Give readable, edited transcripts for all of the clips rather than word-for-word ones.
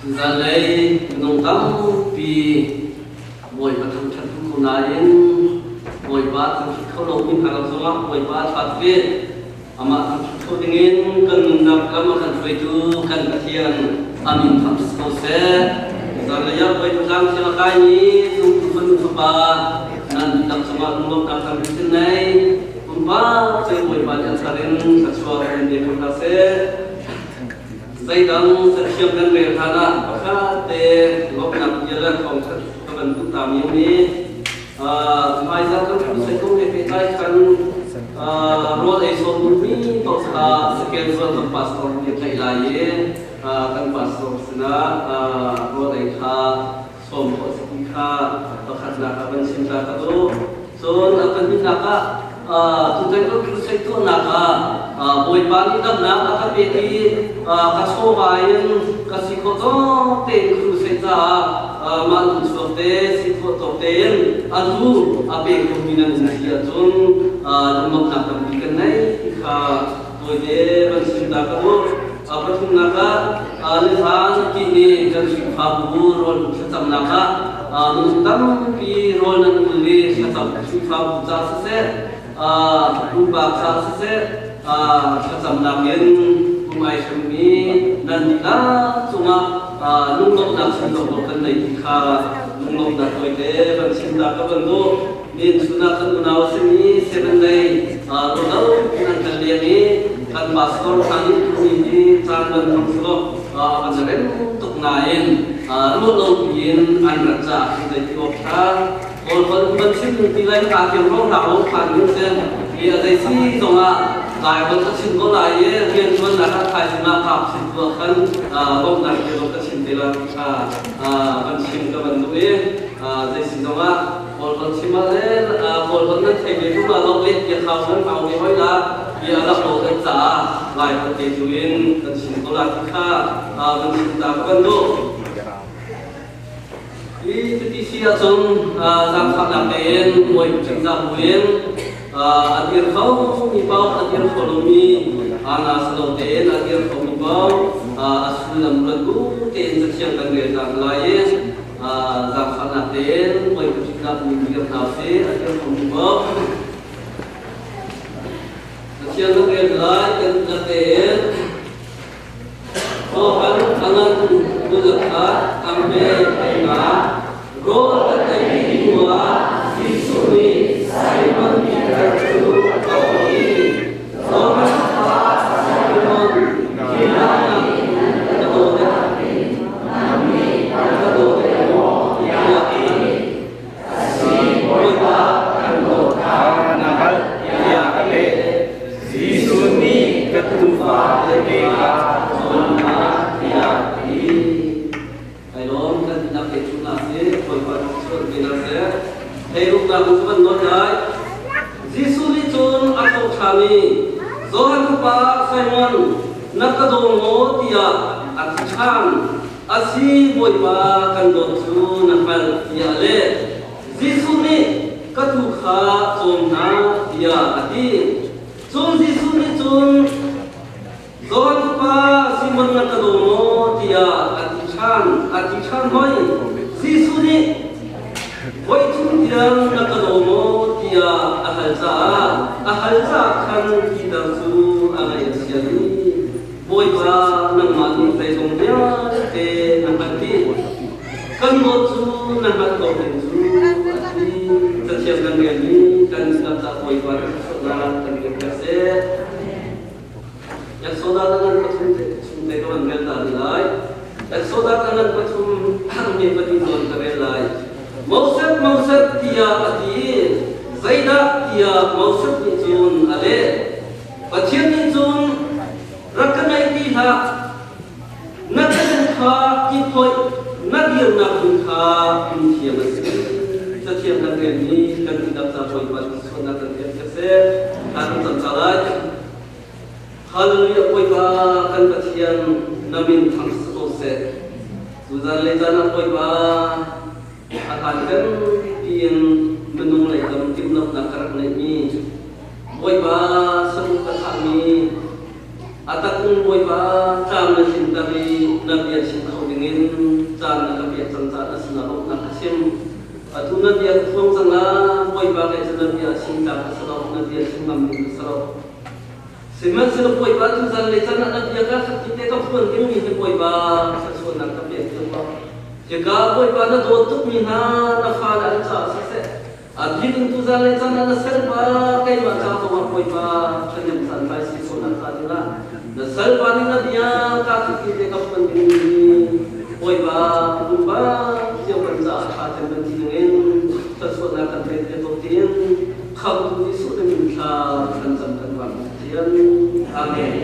Zanlei minung tampi Bawipa thangṭhat duh ko nain Bawipa thangṭhat kho lomi hna lak zongah Bawipa ṭha tuk i amah thangṭhat kho dingin kan nunnak lam a kan hruaitu kan Pathian a min thangṭhat ko seh. Zanlei ah Bawipa tlang thiang a kaimi zumtu fanu fapa nan dihlak cungah lunglawmhnak tampi sin nei. Pumpak cu Bawipa nih a thar in thluachuah in pe ko hna seh. Zeidang cathiang kan rel hlan ah pakhat te lawmhnak bia le thawngṭhat ka van duh ta mi a um i hmaizarh kan crusade kong he pehtlai khan rawl ei sawm duhmi paoh kha schedule kan pastor nih a tlaih lai i kan pastor sinah rawl ei kha sawm khawh a si ti kha pakhatnak ah van chim ta ka duh. Cun a pahnihnak ah tutan kan crusade tuahnak ah Bawipa nih damnak a ka pek i ka chawva in ka si khawh tawk tein crusade caah mah lungchuak te si khawh tawk tein a lu a pe khomi nan um si ahcun lunglawmhnak tampi kan nei ti kha tawite van chim ta ka duh. Pathumnak ah nizan tihni kan Khrihfabu rawl thlacamnak ah minung tampi rawl nan ul i thlacam Khrihfabu ca siseh, pumpak ca siseh, thlacamnak in pum ai hremmi nan dihlak cungah lunglawmhnak chim awk kan nei ti kha lunglawmhnak tawite van chim ta ka van duh. Nihin chun ah kan unau a simi seven lei rualo an kan leng i kan pastor hna nih tuni hi caan van hmang selaw an rem tuk nain ruahlo piin an rat caah khin zeiti awk ṭha Kawlholh van chim ti lai kaa tiang rong hlah rong phan ding si hi a zei si zongah Laiholh ka chim ko lai i rianṭuannak ah thaizing ah kaap sin tu ah khan bawmhnak bia zong ka chim te la ti kha van chim ka van duh i zei si zongah Kawlholh chim ah le Kawlholh nan thei ve tuk ah lok leh bia khau nan hau ve hoi la bia lak lo kan caah Laiholh te tu in kan chim ko la ti kha van chim ta ka van duh. Hi cuti si ahcun zaangfahnak tein bawi ṭihzah buin a dir kho mi paoh a dir kho lomi ana salo tein a dir kho mi paoh a sullam ruat bu tein cathiang kan rel ta lai i zaangfahnak tein bawi ṭihzah buin dir hna usih a dir kho mi paoh Pathian kan rel lai kan tein Johan a ngan nulakha ambe nga rawl an ei hnuah Jesuh nih Simon Peter cu a kawh i Johan fapa Simon, hi hna nih ka daw deuh ka daw deuh maw tiah a ti. Bawipa kan dawt kha na hngalh tiah a leh. Jesuh nih ka tuufa tete kha cawn hna tiah a ti. Ai lawm kan dihlak te cu hna sih, Bawipa chuan te hna seh. Theiruknak cu van nawn lai. Jesuh nih cun a tho ṭhan i Johan fapa Simon, na ka daw maw tiah a ti ṭhan. A si, Bawipa kan dawt cu na hngalh tiah a leh. Jesuh nih ka tuu kha cawm hna tiah a ti. Cun Jesuh nih cun Johan fapa Simon na ka daw maw tiah a ti ṭhan. A ti ṭhan hoi. Jesuh nih voi thum tiang na ka daw maw tiah a hal caah a hal caah khan Peter cu a ngaih a chia i Bawipa nangmah nih zeizong vialte na hngalh dih. Kan dawt cu na hngalh ko ding cu a ti. Cathiang kan relmi kan Islam ca Bawipa nih thluachuahnak kan pek piak seh. Exodus a ngan pathum te chung te ka van rel ta rih lai. Exodus a ngan pathum me pahnih zawn ka rel lai. Moses, Moses tiah a ti i zeidah tiah Moses nih cun a leh. Pathian nih cun Rak ka ngaih ti hlah. Na thisen kha i phoih, na dirnak hmun kha in thiam a si. Cathiang kan relmi kan dihlak ca Bawipa sualnak kan thiam piak seh. Thla kan cam ca lai. Hallelujah Bawipa kan Pathian na min thang si ko seh. Tuzan le caan ah Bawipa a hlan kan piin minung lei lam timhlamhnak ka rak neihmi Bawipa saruh ka thahmi a takung Bawipa tlam na tlinter i na bia chim kho dingin Sihmanhsehlaw Bawipa tuzan le can ah na bia ka khat te ka phuan dingmi hi Bawipa thluachuahnak ka pek cio ko. Hika Bawipa na dawt tukmi hna na fale an caah siseh, a bik in tuzan le can ah na salpa keimah ca zongah Bawipa ṭhahnem santlai si khawhnak ca dingah na salpa nih na bia ka khat te ka phuan dingmi hi Bawipa pumpak cio kan caah ṭha cem kan si dingin thluachuahnak kan pek te ko tiin Khamhtu Jesuh na min thla kan cam kan van Pathian. Amen.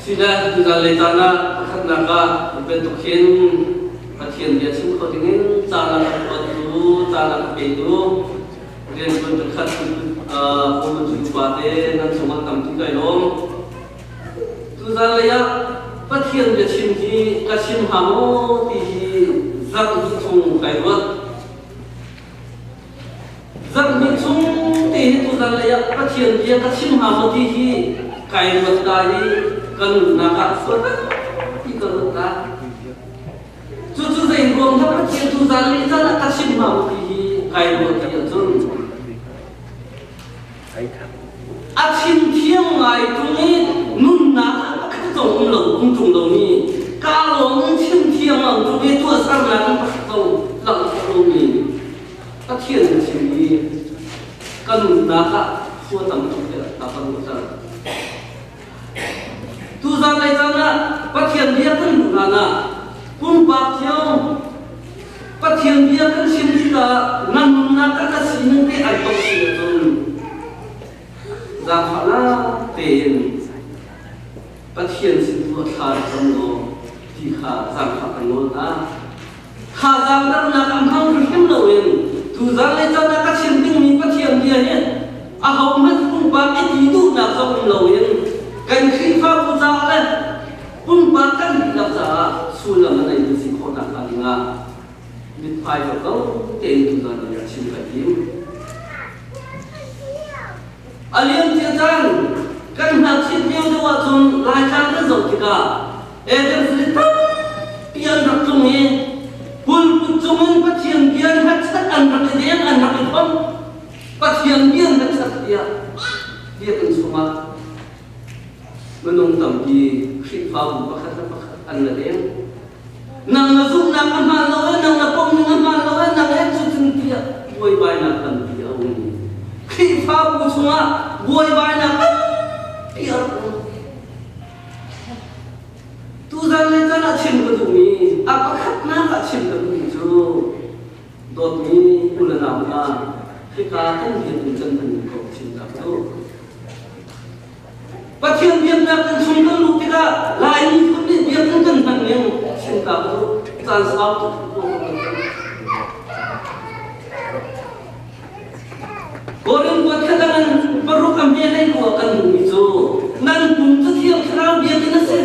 Sile tuzan le caan ah pakhatnak ah bantuk hin Pathian bia chim kho dingin caan a kan kuattu, caan a ka petu riantuan pakhat Common pa te nan cungah tampi kai lawm. Tuzan lei ah Pathian biachim hi ka chim hnga maw ti hi zarh hnih chung kai ruat. Zarh hnih chung ti hi tuzan lei ah Pathian bia ka chim hnga maw ti hi kai ruat ta i ka nunnak ah sual ti ka ruat ta. Cucu zei ruang dah Pathian tuzan lei caan ah ka chim hnga maw ti hi kai ruat ti ahcun A chim thiam ngai ṭung i nunnak ah pakhat zong um lo um ṭung lomi kaa lawng in chim thiam ang ṭung i tuahsernak in pakhat zong langhter lomi Pathian na chim i ka nunnak ah khua tam tuk tiah ka kan ruahter. Tuzan lei caan ah Pathian bia kan hmuh hlan ah pumpak cio Pathian bia kan chim tikah na nunnak ah ka sining te ai tok si ahcun zaangfahnak tein Pathian sin tu a thla cam law ti kha zaangfah kan nawl hna. Thazaang damnak a hmang hrimhrim loin tuzan le caan ah ka chim dingmi Pathian bia hi ahohmanh pumpak i ti duhnak zong um loin kan Khrihfabu caah le pumpak kan dihlak caah sullam a neimi si khawhnak hnga dingah mithmai lo ko tein tuzan ni ah chim ka tim. A liamcia caan kan ngakchiat lio deuh ahcun Laitlang kan zoh tikah Evangelist tampi an rak tlung i pulput cungin Pathian bia hngatchat an rak i deng an rak i khom. Pathian bia hngatchat tiah biakinn chungah minung tampi Khrihfabu pakhat le pakhat an la deng. Nang na zumhnak a hmaan lo e, nang na pomning a hmaan lo e, nang e cutin tiah buaibainak tampi a um. Khrihfabu chungah buaibainak tampi a rak um. Tuzan le caan ah chim ka duhmi a pakhatnak ah chim ka duhmi cu dawtmi u le nau hna hika kan biakinn kan hmanning kong chimnak cu Pathian biaknak kan chung kan luh tikah Laimi phun nih biakinn kan hman ning chimta ka duh caan sau tuk Korin kuat kha dang in paruk a hme hlei ko kan hmuhmi cu nan pum cu Thiang Thlarau biakinn a si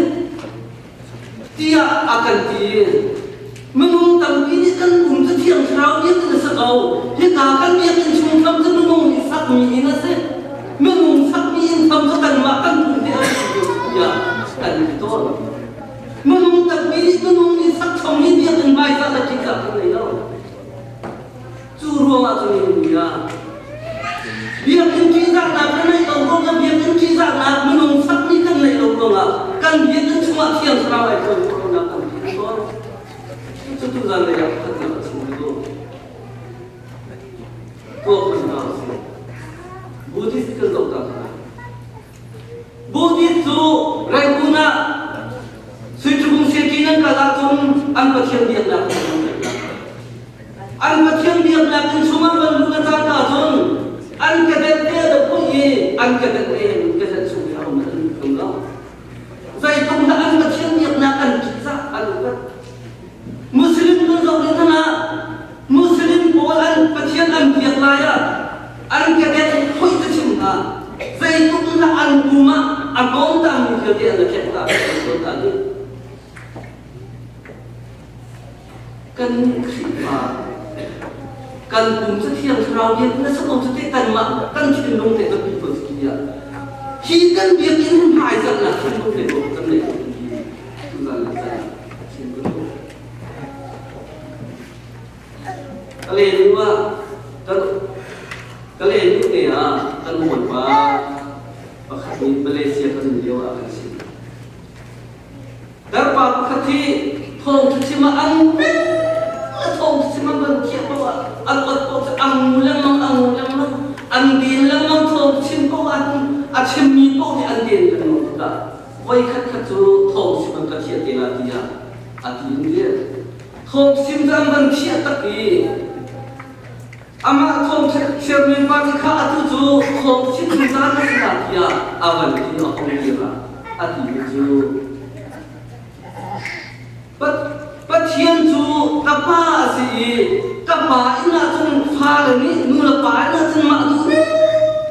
tiah a kan ti. Minung tampi nih kan pum cu Thiang Thlarau biakinn a si ko. Hika kan biakinn chung tham cu minung nih sakmi inn a si. Minung sakmi inn tham cu kanmah kan pum te a si tiah kan ti tawn. Minung tampi nih minung nih sak chommi biakinn hmaizah le ṭihzah kan nei lo. Cu ruangah cun ni ah biakinn ṭihzahnak kan neih lo ruangah biakinn ṭihzahnak minung sakmi kan neih lo ruangah kan biakinn chungah Thiang Thlarau ai ṭuan khawh lonak tampi a chuak. Cucu tuzan lei ah pakhatnak a chim ka duh. Tuak hmanh hna usih. Buddhist kan zoh ta hna. Buddhist cu Rangoon ah Suiṭhung City nan kal ahcun an pathian biaknak an hmang lai. An pathian biaknak inn chungah van luh na caan ahcun an kedenh te a pum i an kedenh te in kedenh chung i a um an um lo. Zeitluk dah an pathian biaknak an ṭihzah an upat. Muslim kan zoh rih hmanh ah Muslim pawl an pathian an biak lai ah an kedenh phoih ka chim hna. Zeitluk in dah an pum ah a hnawmtangmi vialte an la tlek ta an tuan ta dih. Kan Khrihfa kan pum cu Thiang Thlarau biak na si ko cu teh kanmah kan thinlung te kan pi ko si tiah hi kan biakinn hmaizarhnak thinlung te ko kan neih ko ti tuzan le caan chim ka duh. Ka lenu ah kan ka lenu ne ah kan hawipa pa pakhat hi thawngṭha chim ah an thawngṭha chim an van khiah paoh ah an ot paoh cu an ngu lengmang an ngu lengmang an den lengmang thawng chim paoh ah a chimmi paoh nih an den lengmang tikah voikhat khat cu thawng chim an ka thiah te la tiah a ti in dir thawng chim cu an van thiah tak i Amah thawngṭha thiammi pa nih kha atu cu thawng chim caan a si la tiah a van ti a hong dir ah a timi cu Pathian cu ka pa a si i ka pa inn ah cun fale nih nu le pa inn ah cun mah duh ning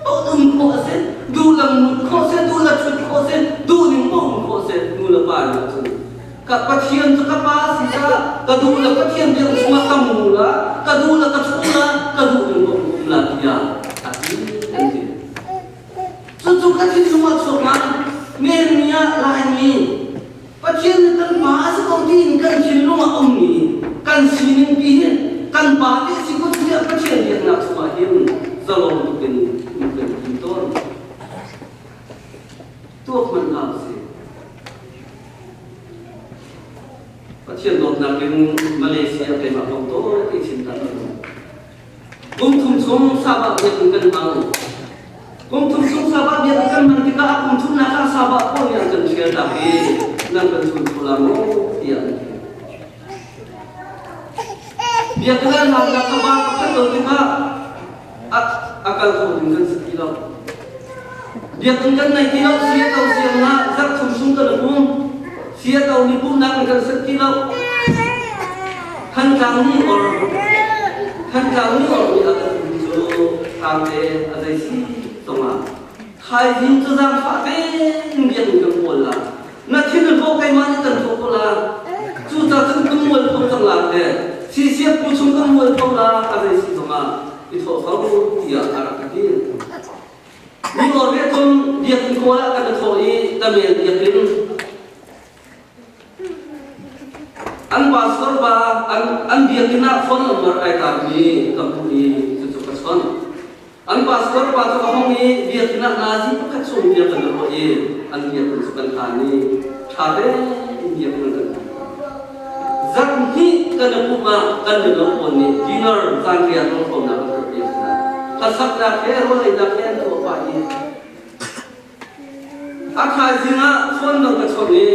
paoh um khawh a si duh lam lut khawh a si duh le ṭhut khawh a si duh ning paoh um khawh a si nu le pa inn ah cun Ka Pathian cu ka pa a si caah ka duh le Pathian biak chungah ka mu la, ka duh le ka chung la, ka duh in ka um la tiah a ti an ti. Cucu ka thinlung ah chuak ngai. Men mi ah Laimi Pathian nih kan pa a si ko tiin kan thinlung ah ummi kan sining pi hin kan pa te si ko tiah Pathian biaknak chungah hin zalong tuk in um kan tim tawn. Tuak hmanh hna usih. Pathian dawtnak in Malaysia keimah kong tawi te chim ta lo. Kum thum chung Sabah biakinn kan hmang. Kum thum chung Sabah biakinn kan hman tikah a kum thumnak ah Sabah pawl nih an kan ṭhial tak i nan kan chun kho la maw tiah an ti. Biakinn an hlannak ka ba ka phanh lo tikah a kal kho ding kan si ti lo. Biakinn kan nei ti lo, sia to siang na zarh chung chung kan um. Sia to ni pumnak in kan set ti lo. Thantlang ni or Thantlang ni or ni a kan um cu tangte a zei si zongah thaizing cu zaangfah tein biakinn kan kawl la. Na thin a hlawh keimah nih kan thawh ko la. Cucaah cun kan mual pho cang la te. Sisiak pu chung kan mual pho la a zei si zongah i thawh ko tiah a rak ka ti. Mi or he cun biakinn kawl ah kan i thawh i tamel biakinn an pastor pa an an biakinn ah phone number ai tarmi ka hmuh i cucu ka chawnh. An pastor pa cu a hong i biakinn ah nazi pakhat chung bia kan ruah i an biakinn cu kan hlan i ṭha tein biakinn kan hlan. Zarh hnih kan i pumh ah kan mino pawl nih dinner zanriah rawl an tuah piak hna. Hlasaknak he rawleinak he an tuah pah i a thaizing ah phone bang ka chawnh i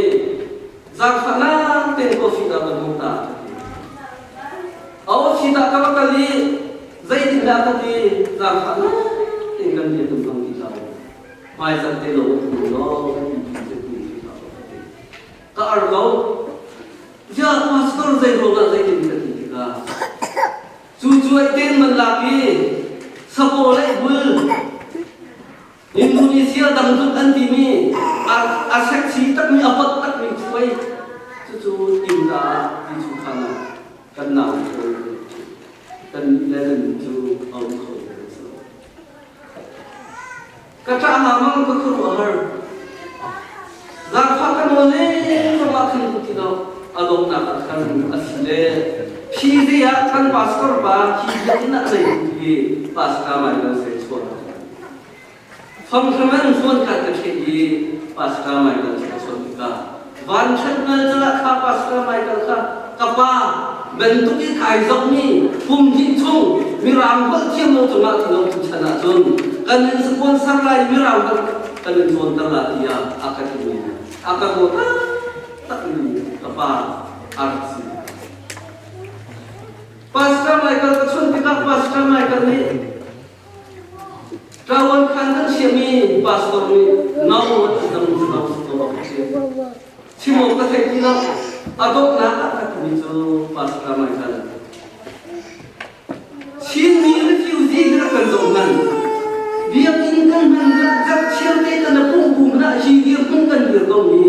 zaangfahnak tein coffee dah kan hmuh ta. A office ah ka va kal i zeitindah ka ti zaangfahnak tein kan bia kan hmang ti hlah u. Hmaizarh te lo um law ti ti ti ti hlah u ka ti. Ka ar ko. Ya pastor zei ruangah zeitin ka ti tikah cu cuai ten man lak i sapaw le bul Indonesia dangdut an timi a sexy takmi a hot takmi khuai cucu inn ah ti chung khan ah kan nau kho kan le nan cu a um kho ka ṭah hna mang ka khuaruah har zaangfah ka nawl le ka khan ku ti lo a donghnak ah khan a si le phi zei ah kan pastor pa hi biakinn ah zei hi pastor mai lo se chuah Famhram an fawn kha ka theih i Pastor Michael cu ka chawnh tikah vanṭhat ngal calah kha Pastor Michael kha ka pa bantuk i kai zokmi kum hnih chung Mirang holh thiam lo cungah ti lo tu chan ahcun kan in sponsor lai Mirang holh kan in cawnter la tiah a ka timi a ka daw taktakmi ka pa a rak si. Pastor Michael ka chawnh tikah Pastor Michael nih Ṭawan khan kan siami pastor nih no an dang no to a si. Chim awk ka theih ti lo. A donghnak ah ka timi cu pastor Michael. Chinmi refugee hi rak kan zoh hmanh. Biakinn kan hman zat thiam te kan pumh bu hmanh ah hi dirhmun kan dir ko mi.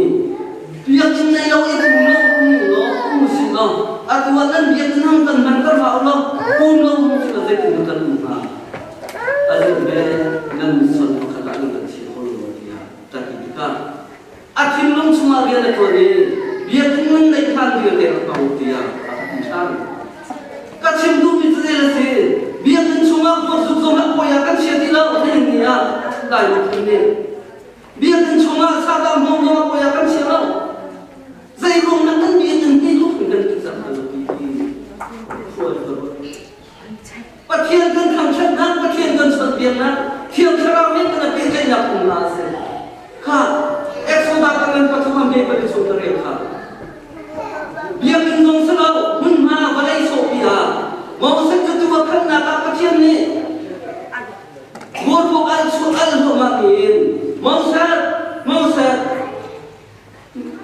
Biakinn nei lo i pum lo um law um si law atu ah nan biakinn hang kan hman kan hau lo pum lo um si law zeitin kan um hnga. Azin ve nan son pakhat ah nan kan chiah ko lo tiah ka ti tikah a thinlung chungah rian a ṭuan i biakinn nan neih hlan vialte rak hmang u tiah a ka ti ṭhan. Ka chim duhmi cu zei a si? Biakinn chungah kuakzuk zong ah kawi ah kan chia ti lo nihin ni ah Lai miphun nih biakinn chungah sadah hmawng zong ah kawi ah kan chia lo. Zei ruang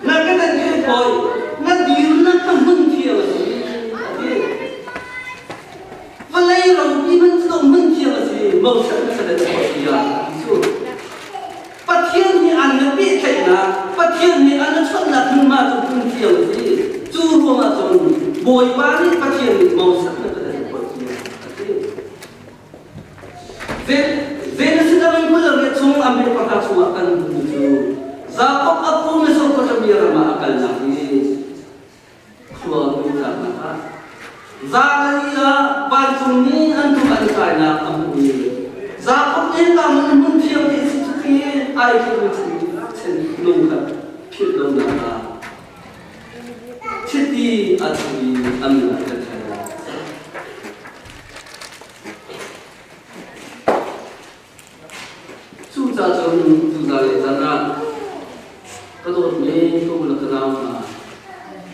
Na kedan khi phawi, na dirnak kha hmun thiang a si, a ti. Vawlei ropi hmanh cu hmun thiang a si, Moses na kedan phawi tiah a ti cu. Pathian nih an na pehtlaihnak, Pathian nih an na chawnhnak hmunhma cu hmun thiang a si. Cu ruangah cun Bawipa nih Pathian nih Moses na kedan phawi tiah a ti. Zeinasidang in chung a me pakhat chungah kan hmuhmi cu Jakob a pu Mesopotamia ram ah a kalnak hi khua tlaknak ah Zalali ah vancungmi an tuk an kainak a hmuh i Jakob nih ka hmun thiang te si cu ti ai chen lung kha philh lonak ah chiti a thu i an kan thai. Cucaah cun tuzan le zan ah ka dawtmi ka u le ka nau hna,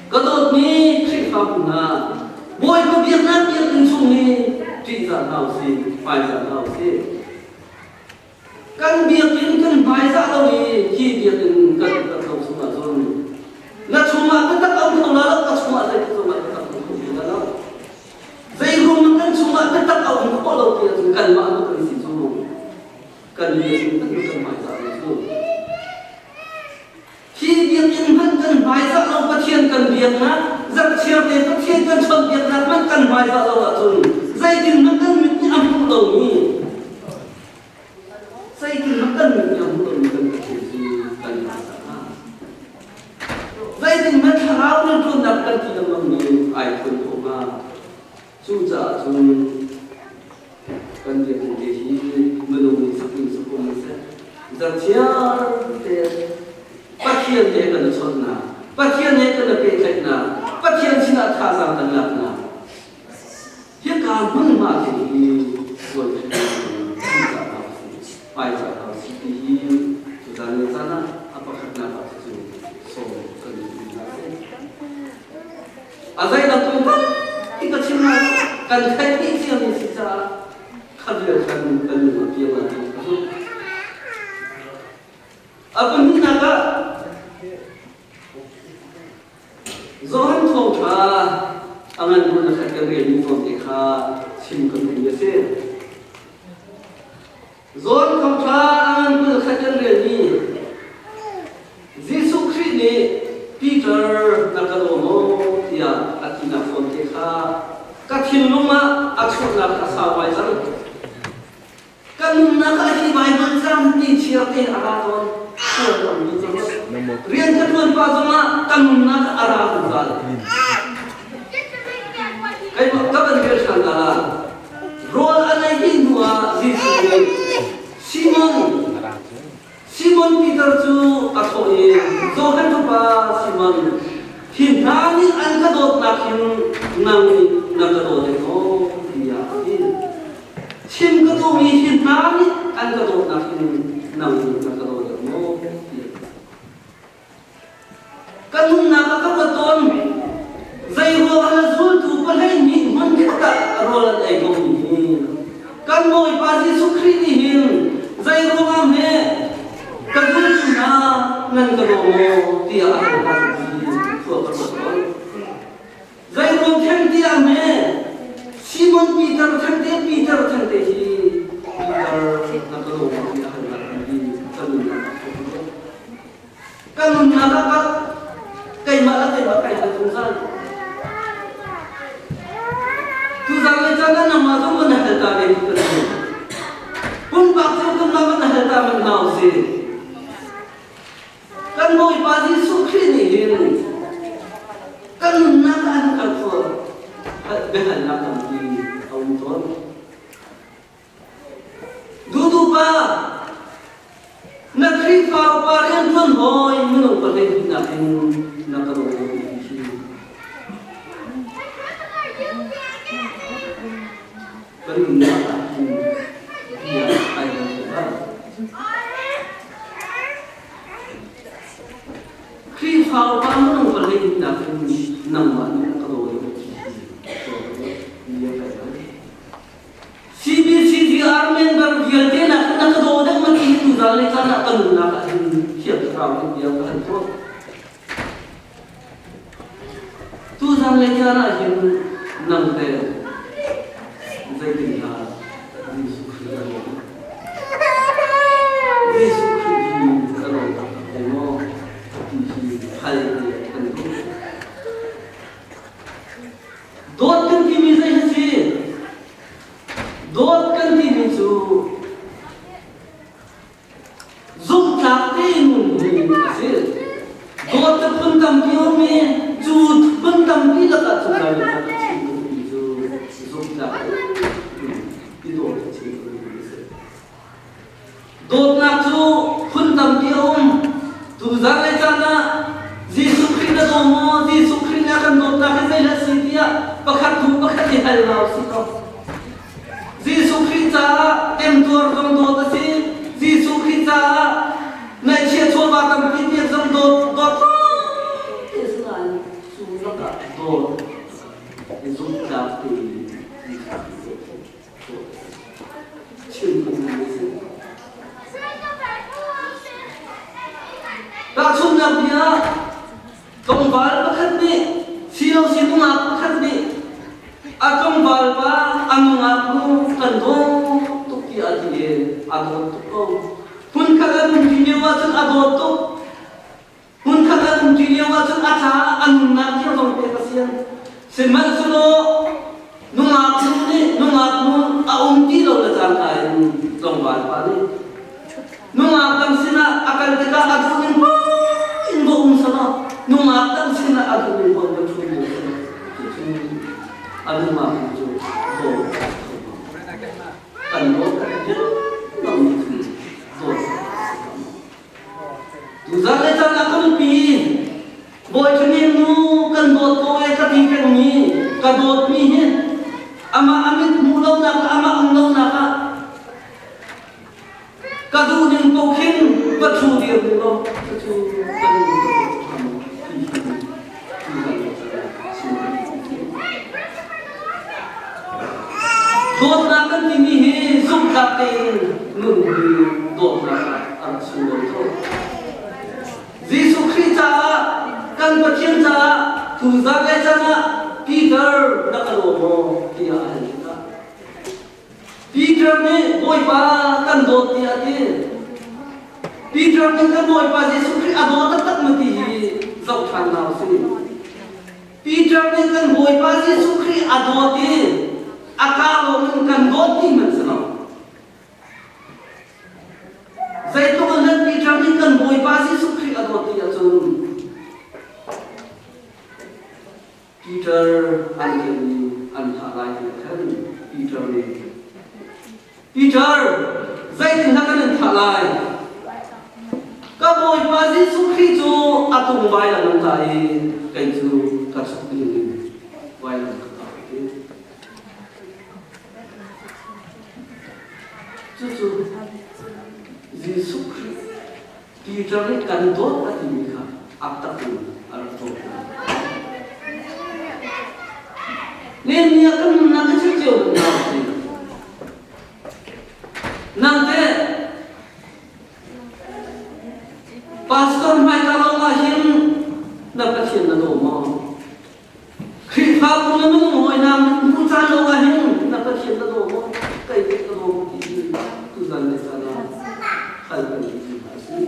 ka dawtmi Khrihfabu hna, Bawipa biaknak biakinn chung hi ṭihzah hna usih, hmaizah hna usih. Kan biakinn kan hmaizah lo i hi biakinn kan upat lo chung ahcun na chungah biatak a um kho la lo, ka chungah zeitik zongah biatak um kho ti la lo. Zeiruang kan chungah biatak a um khawh lo ti ahcun kanmah nu kan si cu kan biakinn hmanh kan hmaizah lo cu. Hi biakinn hmanh kan hmaizah lo Pathian kan biaknak zarhchiar te Pathian kan chawnhbiaknak hmanh kan hmaizah lo ahcun zeitin hmanh kan mit nih a hmuh lomi zeitin hmanh kan mit nih a hmuh lomi kan Pathian cu kan hmaizah hnga. Zeitin hmanh thlarau rianṭuannak kan ti lengmang mi ai thawn khawh hnga. Cucaah cun kan biakinn te hi minung nih sak in sak um seh. Zarhthiar te Pathian he kan i chawnhnak, Pathian he kan i pehtlaihnak, Pathian sinah thazaang kan laknak. Hika hmunhma te hi sual hmaizah hau si ti hi tuzan le caan ah a pakhatnak ah cu sawm kan duh hna si. A zeidah tung tampi ka chim lai kan theih dih ciami si caah kha vial khan kan lung a piang lai ti ka zumh. A pahnihnak ah Johan thawngṭha a ngan hmun a khat kan relmi zawn te kha chim kan duhmi a si. Johan thawngṭha a ngan hmun a khat kan relmi Jesuh Khrih nih Peter na ka daw maw tiah a tinak zawn te kha ka thinlung ah a chuahnak a sau ngai cang. Ka nunnak ah hi Baibal cang ti chiar te a ra tawn. Rian ka ṭuan pah zongah ka nunnak a ra zungzal. Keimah ka van rel ṭhan la. Rawl a nei dih hnu ah Jesuh nih Simon, Simon Peter cu a thawh i Johan fapa Simon, hi hna nih an ka dawtnak hin nang nih na ka daw ding maw? tiah a ti. Chim ka duhmi hi hna nih an ka dawtnak hin nang nih na ka daw ding maw? tiah. Ka nunnak ah ka ruat tawn. Zeiruang ah zultu 12 hmunkhat ah rawl an ei ko mi hi? Kan Bawipa Jesuh Khrih nih hin zeiruang ah hme ka zultu hna nan ka daw maw tiah a hal hna ti khua ka ruat tawn. Zeiruang theng tiah hme Simon Peter thengte Peter thengte hi Peter na ka daw maw tiah a hal hna ti ka nunnak ah khua ka ruat. Ka nunnak ah ka keimah le keimah kai hal zungzal. Tuzan le caan ah nangmah zong van hal ta ve ti kan si. Pumpak cu kanmah van hal ta man hna usih. Kan Bawipa Jesuh Khrih nih hin kan nunnak ah an kan khual biahalnak tampi a um tawn. Duhduh pa, na Khrihfa upa rianṭuan hawi minung 12 in na ka daw ti hi. Kan nunnak ah hin bia ai lo zungzal. Khrihfa upa minung 12 in nangmah nih na ka daw ti hi. Bia kai lo. CBCGR member vialte nak na ka daw deuh man ti tuzan le caan ah ka nunnak ah hin thiang thlarau nih bia ka hal tawn. le caan ah hin nang teh zeitindah Jesuh Khrih na lawm? Jesuh Khrih hi ka lawm taktak ve maw ti hi hal te kan duh. Dawt kan timi zei a si? Dawt kan timi cu Zumhtlak tein nun hi a si. Dawt cu phun tampi a um i cu phun tampi lakah cu kai lakah a chim duhmi cu zumhtlak tein i dawt a chim duhmi a si. Dawtnak cu phun tampi a um. Tuzan le caan ah Jesuh Khrih na daw maw? Jesuh Khrih nih a kan dawtnak hi zeidah a si tiah pakhat hnu pakhat i hal hna usih law Jesuh Khrih caah temtuar zong dawt a si. Jesuh Khrih caah ngaihchia chawva tampi pek zong dawt dawt te si nain cu lakah dawt zumhtlak tein Jesuh Khrih dawt chim phung a si. Tahchunhnak bia Tlangval pakhat nih silo nungak pakhat nih a tlangval pa a nungak nu kan dawt tuk tiah a ti i a dawt tuk ko. Hmunkhat an umṭi lio ahcun a dawt tuk. Hmunkhat an umṭi lio ahcun a caah a nunnak tiang zong pek a sian. Sihmanhsehlaw nungak nu nih nungak nu a um ti lo le cangka in tlangval pa nih Nungak dang sinah a kal tikah a duh ning in va um selaw nungak dang sinah a duh ning va ṭhu mu selaw cucu a nungak cu dawt kan dawt kan mi cu dawt Tuzan le caan ah kan pi Bawi Ṭhanem nu kan dawt ko e ka ti pengmi ka dawtmi hi amah a mit hmuh lonak amah um lonak ah Ka duh ning paoh khin va ṭhu dir u law cucu kan nun ka tuah ṭha maw ti hi tuzan le chim Dawtnak kan timi hi zumhtlak tein nun hi dawtnak ah a rak sunglawi tuk. Jesuh Khrih caah kan Pathian caah tuzan le chan ah Peter na ka law maw tiah a hal tikah Peter nih Bawipa kan dawt tiah a ti. Peter nih kan Bawipa Jesuh Khrih a daw taktak ma ti hi zoh ṭhan hna usih. Peter nih kan Bawipa Jesuh Khrih a dawt i a kaa lawng in kan dawt ti hmanh si lo. Zeitluk in hlan Peter nih kan Bawipa Jesuh Khrih a dawt ti ahcun Peter an tlaih i an thah lai ti khan Peter nih Peter zeitindah kan in thah lai? Ka Bawipa Jesuh Khrih cu a tung vailam an tah i kei cu ka chuk ding in vailam ka tah ti. Cucu Jesuh Khrih Peter nih kan dawt a timi kha a tak in a rak dawt hna. Nen ah kan nunnak ka chim cio hna si. Nang teh pastor hmaika lawng ah hin na Pathian na daw maw? Khrihfabu na minung hawi hna hmuh caan lawng ah hin na Pathian na daw maw? Kei teh ka daw ti hi tuzan le caan ah hal kan duh hna a si.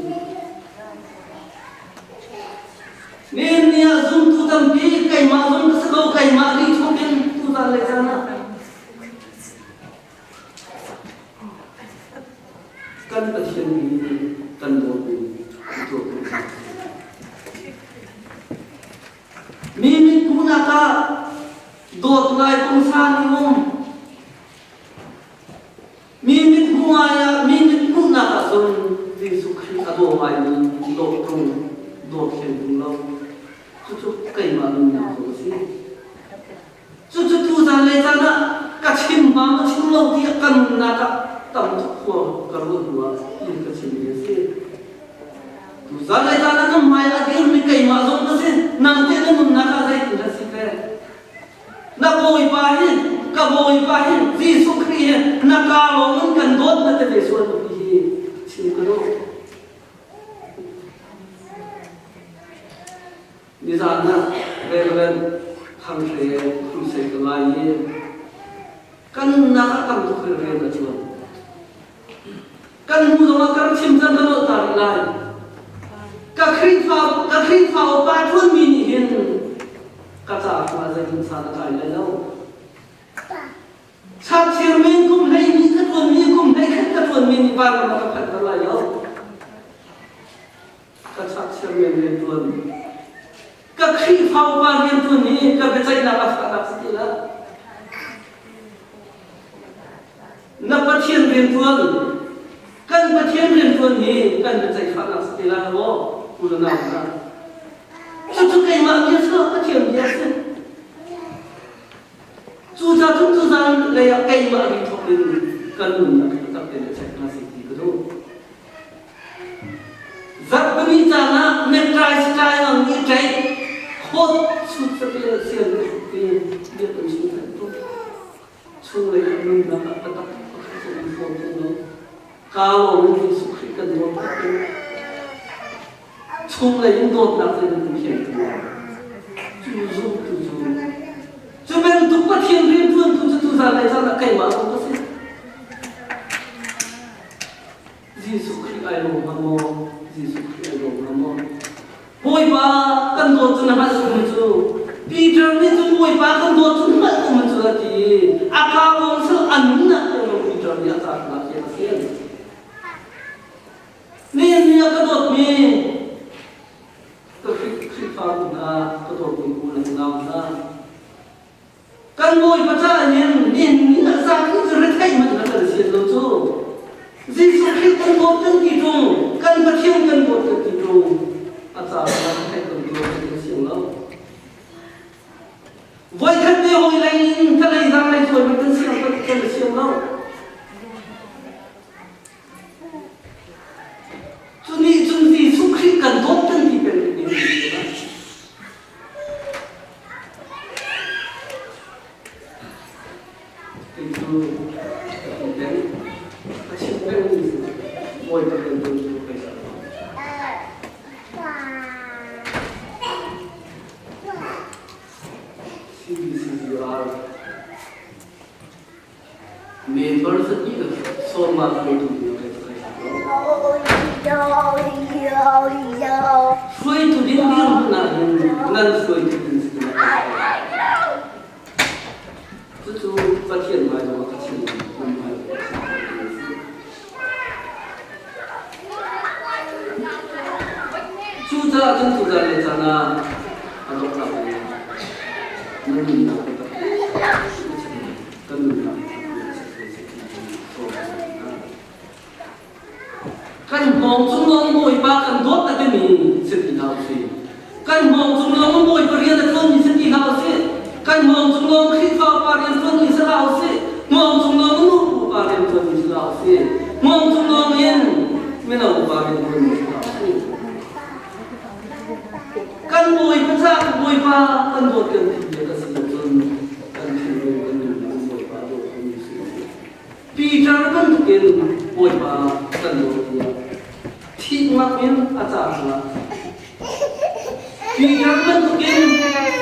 Nihin ni ah zumtu tampi keimah zong ka si ko keimah nih chung in tuzan le caan ah kan Pathian mi kan dawt mi tuah Mi mithmuhnak ah dawt ngai pungsan in um. Mi mithmuh ngai ah mi mithmuhnak ah cun Jesuh Khrih a daw ngaimi dawt tung dawt hleng tung lo. Cucu keimah nunnak cu a si. Cucu tuzan le zan ah ka chim hnga maw chim lo tiah ka nunnak ah tam tuk khua ka ruah hnu ah in ka chimmi a si. Tuzan le zan ah na hmai a dirmi keimah zong ka si, nang teh na nunnak ah zeitindah si ve? Na Bawipa hi, ka Bawipa hi, Jesuh Khrih hi na kaa lawng in kan dawt na ti ve sual ti hi chim ka duh. Nizan ah Reverend. Thanghle crusade ka ngai i kan nunnak ah tam tuk rian a ṭuan. Kan hnu zongah kan chim cang kan olh ta rih lai. Ka Khrihfa ka Khrihfa upa ṭuanmi nih hin ka caah hma zeitin san a tlai lai lo. Chakthir men kum 12 ka ṭuanmi kum 11 ka ṭuanmi nih vanram a ka phanhter lai lo. Ka chakthir men rian ṭuan. Ka Khrihfa upa rian ṭuan hi ka biaceihnak a fahnak si ti lo. Na Pathian rianṭuan, kan Pathian rianṭuan hi kan biaceih fahnak si ti lai maw? U le nau hna. Cucu keimah bia si lo, Pathian bia si. Cucaah cun tuzaan lei ah keimah ri thawk in kan nunnak hi tak tein a check hna seh ti ka duh. Zarhpini caan ah necktie style ang i ṭaih khawt suit satil sian ti biakinn chung kan tuk. Chunglei ah nunnak ah biatak pakhat cu um fawn tung lo. Kaa lawng in Jesuh Khrih kan dawt tak in chunglei in dawtnak zei bantuk hian kan lo. Cu zumtu cu cu bantuk Pathian rianṭuantu cu tuzaan le caan ah keimah zong ka si. Jesuh Khrih ai lawm hnga maw? Jesuh Khrih ai lawm hnga maw? Bawipa kan dawt cu na hngalh um cu Peter nih cun Bawipa kan dawt cu hngalh um cu a ti i a kaa lawng cu a nunnak tiang Peter nih a caaknak hi a si. Nihin ni ah ka dawtmi ka Khrihfabu hna, ka dawtmi u le nau hna, Kan Bawipa caah hin nihin ni ah zapi cu retheih hmanh na kan sian lo cu. Jesuh Khrih kan dawt kan ti ṭung, kan Pathian kan dawt kan ti ṭung, a caah retheih kan tuar kan kan siang lo. Voikhat te hawi lei in thalei zanglei tuan kan siang kan siang lo. Cu nih cun Jesuh Khrih kan dawt kan ti peng ding Kei cu ka ti peng, ka chim pengmi cu Bawipa kan dawt cu kai ser lo. CBCUR Member zat nih sawmnak hruaitu ding kai kai ser lo. Hruaitu ding dirhmun ah hin nan hruaitu ding si na Cucu Pathian hmai zong ah ka chim nan hmai zong ah ka chim a si. Cucaah cun tuzan le caan ah a donghnak in nan nunnak biatak kan nunnak Kan hngawng cung lawng Bawipa kan dawt a timi si ti hlah usih. Kan hngawng cung lawng Bawipa rian a ṭuanmi si ti hlah usih. Kan hngawng cung lawng Khrihfa upa rian ṭuanmi si hlah usih. Hngawng cung lawng nu upa rian ṭuanmi si hlah usih. Hngawng cung lawng in mino upa rian ṭuanmi si hlah usih. Kan Bawipa caah Bawipa kan dawt kan ti bia ka si ahcun kan thinlung kan nunnak Bawipa dawt khomi si usih. Peter bantukin Bawipa kan dawt tiah thihnak in a ca hna. Peter bantukin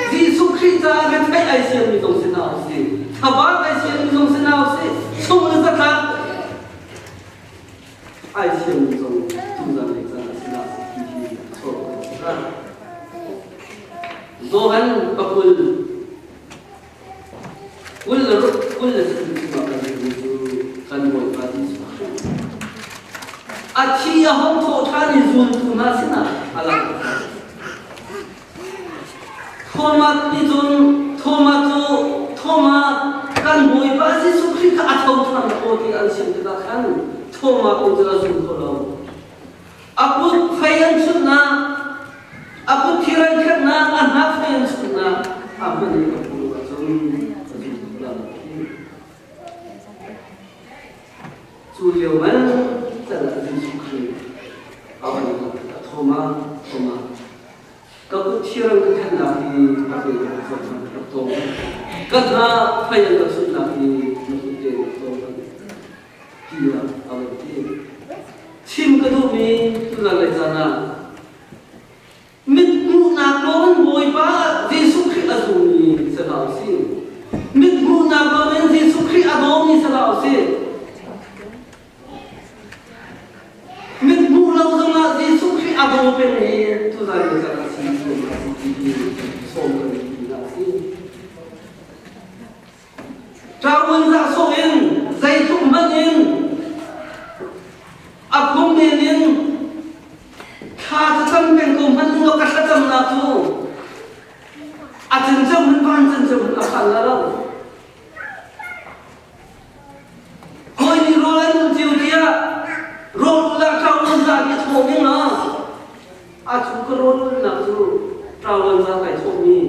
Jesuh Khrih caah retheih ai siammi zong si hna usih, thabaak ai siammi zong si hna usih, sung le zatlak ai siammi zong tuzan lei caan ah si hna sih ti hi a chuak. Johan pakul 26 23 chungah kan relmi cu kan Bawipa Jesuh Khrih a thi a hong thawh ṭhan i zultu hna sinah a langhter. Thomas nih cun Thomas cu Thomas kan Bawipa Jesuh Khrih kha a tho ṭhan ko ti an chim tikah khan Thomas nih cun a zum kho lo. A kut fei an chunhnak, a kut thir an khenhnak, a hnak fei an chunhnak a hman i ka hmuh ahcun ka zum tuk lai lo ti. Cu lio man can ah Jesuh Khrih a van langh tikah Thomas, Thomas, ka kut thir an ka khenhnak hi a pe ka zoh rak tawng. Ka hna fei an ka chunhnak hi na kut te rak tawng. Tiah a van ti. Chim ka duhmi tuzan le caan ah mithmuhnak lawng in Bawipa Jesuh Khrih a zummi si lo. Ṭawan za kai thawhmi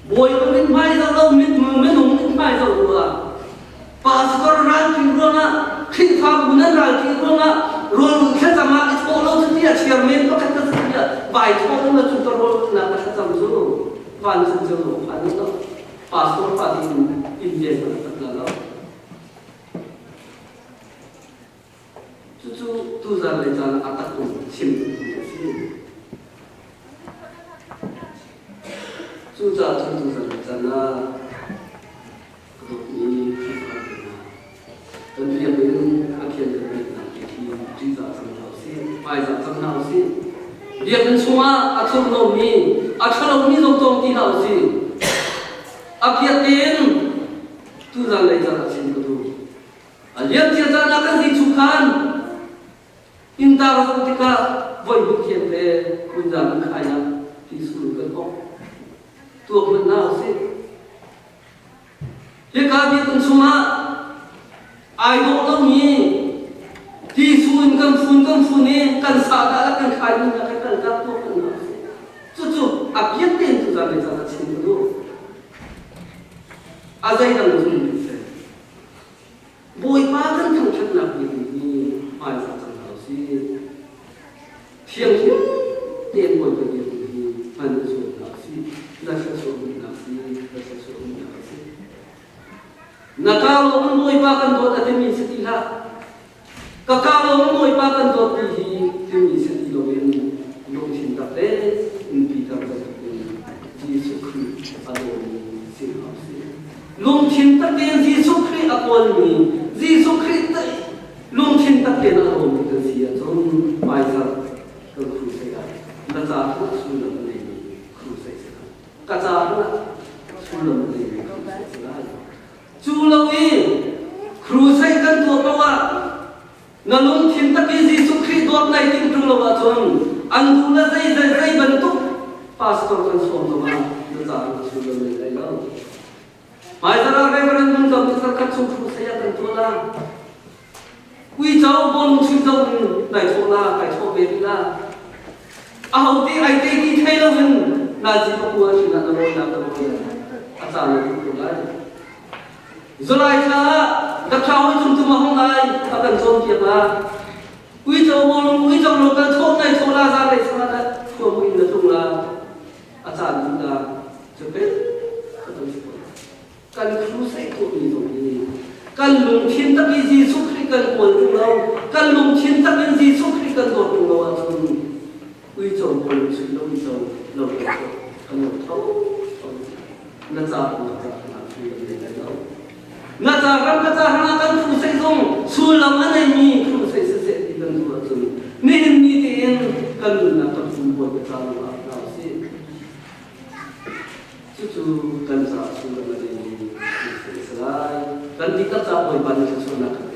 Bawipa mithmai zoh lo minung mithmai zoh ruah pastor ralṭih ruangah Khrihfabu nan ralṭih ruangah rawl thlacam ah i thawh lo cu tiah chairman pakhat ka si tiah vai thawh lo na cu ka rawl nak ka thlacam cu vancung cu lo phan lo pastor pa ding in ven ka rak la lo. Cucu tuzan le caan a tak in chim duhmi a si. Cucaah cun tuzan le caan ah ka dawtmi Khrihfa hna, kan biakinn Pathian kan biaknak te khi ṭihzah cang hna usih, hmaizah cang hna usih. Biakinn chungah a thurhnawmmi, a ṭhalomi zong cawng ti hlah usih. A piat tein tuzan le caan ah chim ka duh. A liamcia caan ah kan si chung khan inntar zoh tikah voi hnih thiam le kunzang in khainak ti sul kan ok. Tuak hmanh hna usih. Hika biakinn chungah ai dawh lomi ti su in kan fun kan fun i kan sa dah le kan khai mi kan kal dah tuak hmanh hna usih. Cucu a biak tein tuzan le caan a chim ka duh. A zeidang zung in seh. Bawipa kan thangṭhatnak ding hi hmaizah cang hna usih. Thianghlim tein Bawipa biakinn hi hman i zuam hna usih. Na thluachuah hmuhnak si, na thluachuah hmuhnak a si. Na kaa lawng in Bawipa kan dawt a timi si ti hlah. Ka kaa lawng in Bawipa kan dawt ti hi timi si ti loin lungthin tak tein Peter bantukin Jesuh Khrih a dawmi si hna usih. Lungthin tak tein Jesuh Khrih a kawlmi, Jesuh Khrih lungthin tak tein a dawmi kan si ahcun hmaizarh kan crusade ah na ca hmanh sullam a neimi crusade si lai. Ka ca hmanh sullam a neimi crusade si lai. Cu lo i crusade kan tuah paoh ah na lungthin tak i Jesuh Khrih dawt nai timh ṭung lo ahcun an duh le zei zei zei bantuk pastor kan sawm zongah na ca na sullam nei lai lo. Hmaizarh ah Reverend Ngun Kam nih zarkhat chung crusade ah kan tuah la. Uico bawlung chuih zong in nai thawh la, kai thawh ve rih la. Aho te ai te ti thei loin nazi pakua sinah na rawi na ka rawi a caan na duh ko lai. Zulai thla ah Dr. Hoi Cung tu ma hong lai a kan cawnpiak la. Uico bawlung uico local thawh nai thawh la za lei sangah dah thuamu in na tlung la. A caan duh la cu pe ka ton si ko. Kan crusade tuahmi zong hi kan lungthin tak i Jesuh Khrih kan kawl ṭung lo, kan lungthin tak in Jesuh Khrih kan dawt ṭung lo ahcun uico pawl sui lo uico lo kan lo tho tho. Na ca ram ka ca hrangah sullam nei lai lo. Na ca ram ka ca hrangah kan crusade zong sullam a neimi crusade siseh ti kan duh ahcun nihin ni tein kan nunnak kan pum bawi ka ca ruangah hna usih. Cucu kan caah sullam a ngeimi thil a si lai. Kan dihlak caah Bawipa nih thluachuahnak kan.